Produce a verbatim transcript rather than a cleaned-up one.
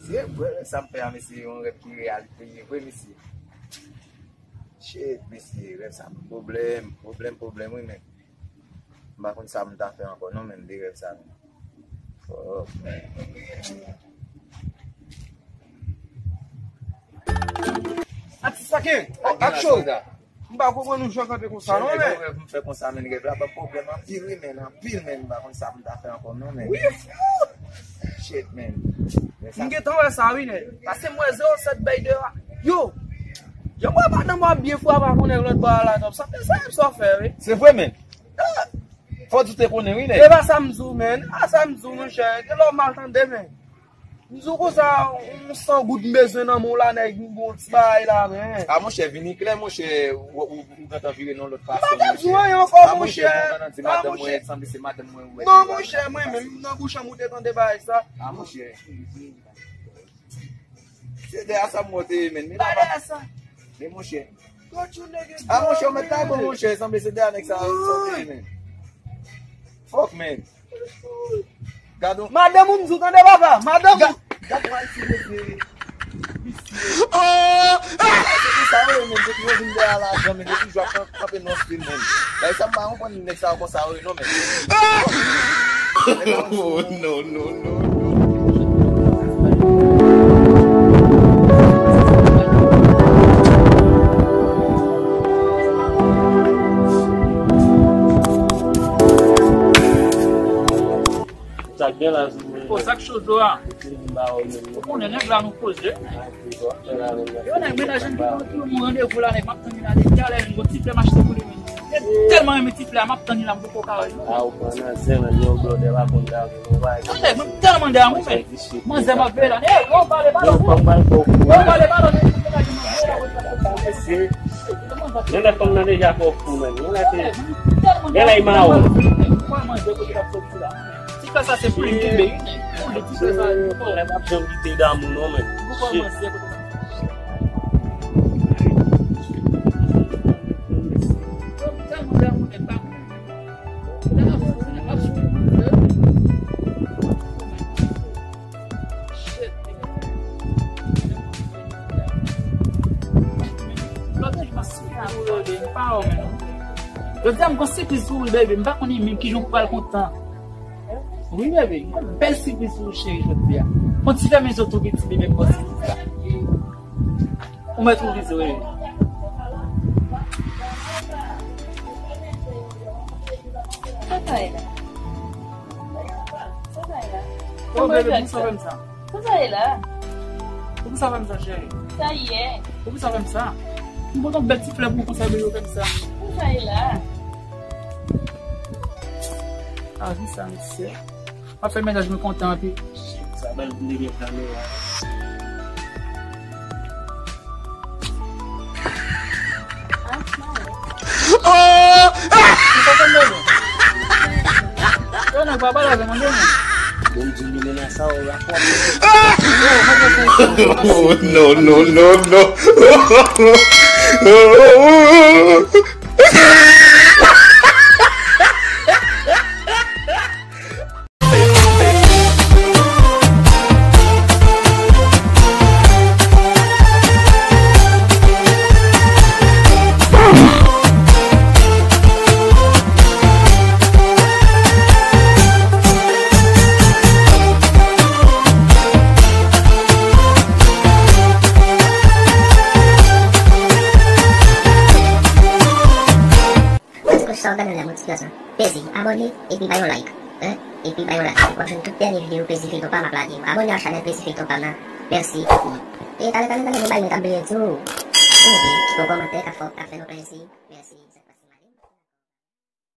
Se vre, rèv sa m fè a, mesye, yon rèv ki reyalite, ye vre, mesye. Shit, mesye, rèv sa m pwoblèm, pwoblèm, pwoblèm, wi, men. M pa konn sa m ta fè ankò, non, men, de rèv sa, men. Fuck, man. Atis Saken, ak show. M pa konprann ou jan kanpe konsa, non, men. Rèv m fè konsa, men, rèv la ban pwoblèm anpil, wi, men, anpil, men, m pa konn sa m ta fè ankò, non, men. Wi, fout! Shit, men. M gentan wè sa, wi, nèg. Paske m wè zewo sèt bay de a. Yo! Yo, m wè madanm w ap byen frape ak yon nèg lòt bò a la, sa, sa, sa w fè, wi. Se vre, men. Fò di w te konnen, wi, nèg. E pa sa m di w, men. A sa m di w, monchè. Gen lè w mal tande, men. M di w konsa, yon san goud m bezwen nan men w la, nèg, m gon ti bagay la, men. A, monchè, vini klè, monchè, ou, ou, ou gentan vire nan lòt fason, monchè. M pa ka di w anyen ankò, monchè. A, monchè, m kontan di madanm mwen, sanble se madanm mwen ou wè. Non, monchè, mwen menm, nan bouch an m ou te tande bagay sa. A, monchè. Se dèyè sa m wè w te ye, men. Men papa. Men monchè. A, monchè, ou mèt ta bon, monchè. Sanble se dèyè nèg sa, sa w te ye, men. Fuck, man. Gad yon madanm ou m di w tande, papa. Madanm ou. Gad, gad yon Ayisyen, mesye. Visye. Se pou sa, wi, men. Depi yo vin dèyè lajan, men, yo toujou ap kanpe nan stil, men. Bagay sa, m pa konprann nèg sa yo konsa, wi, non, men. Oh, no, no, no, no. Sa k gen la, sou mwen. Sa k cho zo a? Ou konnen nèg la nou poze. Yo, nèg, mennaj m ki nou randevou la, nèg, m ap tann li la depi talè, yon ti flè m achte pou li, men. Mwen tèlman renmen ti flè a, m ap tann li la, m poko ka wè l, non. A, ou pran nan zen, men yon blòdè pa konn gade, non, bay. Tande, mwen tèlman damou, men. Manzè m ap veye la, nèg, yo, pale, pale, yo, pale, pale, nèg, mennaj m ap veye la, yo, pale. Mesye, gen lè fanm nan deja fè w fou, men. Gen lè te, gen lè e mawon. Ti flè sa se pou li kenbe, wi, men. Pou li, ti flè sa, li pou lè m ap janm kite damou, non, men. Shit. Jodi a m gon sipriz pou ou, baby. M pa konnen menm kijan ou pral kontan. Wi, baby. M gon bèl sipriz pou ou, cheri, jodi a. Fon ti fèmen zye w tou piti, baby, m gon sipriz la. Ou mèt ou vize, wi. Sa sa ye la? Sa sa ye la? Oh, baby, pou sa fè m sa. Sa sa ye la? Pou sa fè m sa, cheri? Sa ye? Pou sa fè m sa? M pote yon bèl ti flè pou ou konsa, baby, ou fè m sa. Sa sa ye la? A, vi sa, mesye. W ap fè mennaj mwen kontan anpil. Sa bèl pou li gen kamera. Oh! Ou pa konn bebe? Yo, nèg pa pale avè mwen, non. Bon, di li mennen sa, ou la fò. Oh, no, no, no, no. Èske sa w gade la, mwen ti gason? Peze abòne epi bay yon like, hein? Epi bay yon like. W ap jwenn tout dènye videyo Peze Feyton pa m ap lage. Abòne a chanèl Peze Feyton pa m nan. Mèsi. E talè, talè, talè, gen bagay mwen t ap bliye di w. Wi, kite yon kòmantè, ka fè, ka fè nou plezi. Mèsi.